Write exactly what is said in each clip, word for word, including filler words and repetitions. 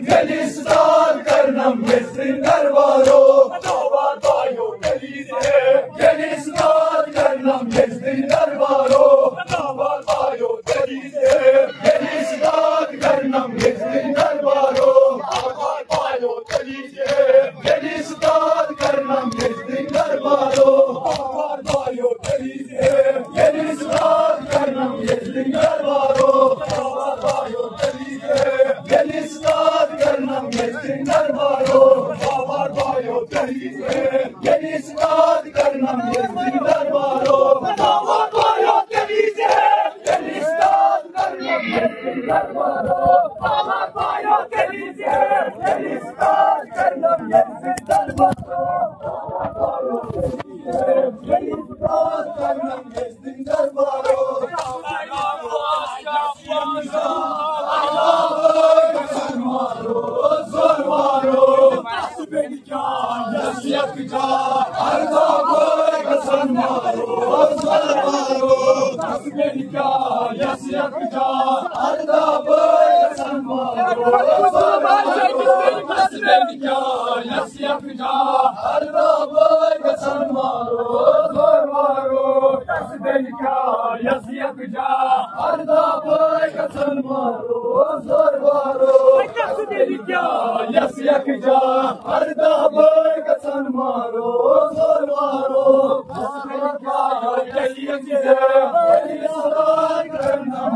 ییٚلہِ سٹارٹ کرنم ییٚژھٕنۍ دربارو، بابا بایو تیٚلی زِ، ییٚلہِ سٹارٹ کرنم ییٚژھٕنۍ دربارو، بابا بایو تیٚلی زِ، ییٚلہِ سٹارٹ کرنم ییٚژھٕنۍ دربارو، بابا بایو تیٚلی زِ، ییٚلہِ سٹارٹ کرنم ییٚژھٕنۍ دربارو، بابا بایو تیٚلی زِ، ییٚلہِ سٹارٹ کرنم ییٚژھٕنۍ دربارو، بابا بایو تیٚلی زِ، ییٚلہِ سٹارٹ کرنم ییٚژھٕنۍ دربارو، بابا بایو تیٚلی زِ، ییٚلہِ سٹارٹ کرنم ییٚژھٕنۍ دربارو، بابا بایو تیٚلی زِ، ییٚلہِ سٹارٹ کرنم ییٚژھٕنۍ دربارو، بابا بایو تیٚلی زِ، ییٚلہِ سٹارٹ کرنم ییٚژھٕنۍ دربارو، بابا بایو تیٚلی زِ، ییٚلہِ سٹارٹ کرنم ییٚژھٕنۍ دربارو۔ ارداہ بٲے گژھن مارو، زور مارو۔ تس بیٚنہِ کیٛاہ یس یکجا، ارداہ بٲے گژھن مارو، زور مارو۔ تس بیٚنہِ کیٛاہ یس یکجا، ارداہ بٲے گژھن مارو، زور مارو۔ تس بیٚنہِ کیٛاہ یس یکجا، ییٚلہِ سرٛان کرنم،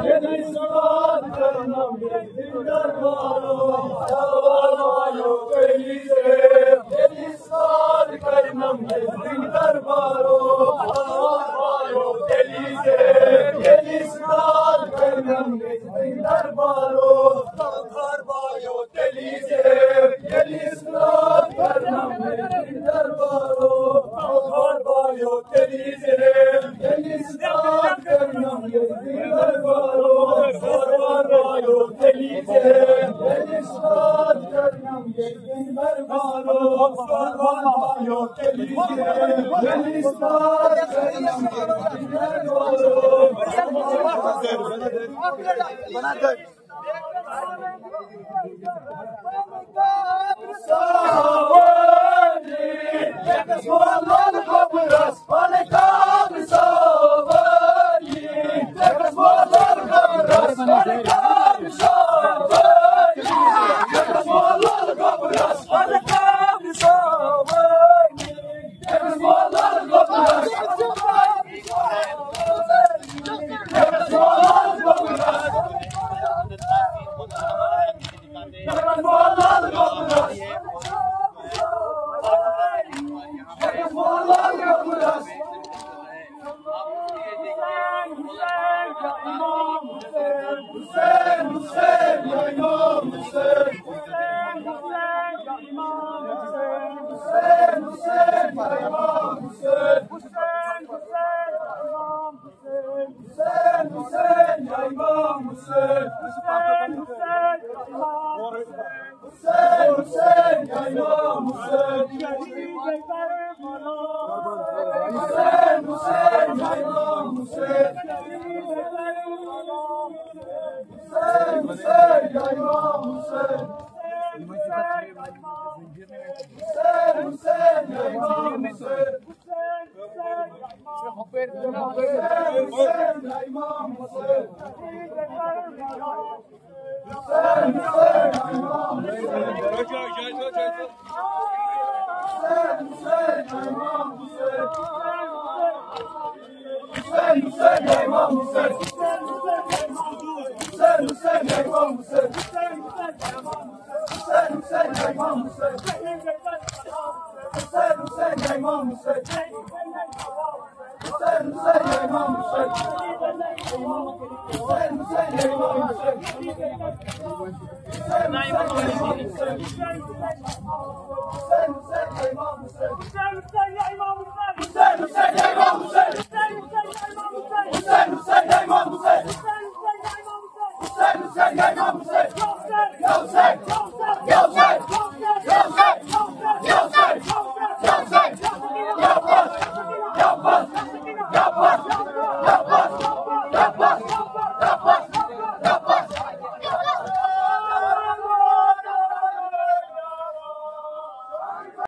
ییٚلہِ سرٛان کرنم،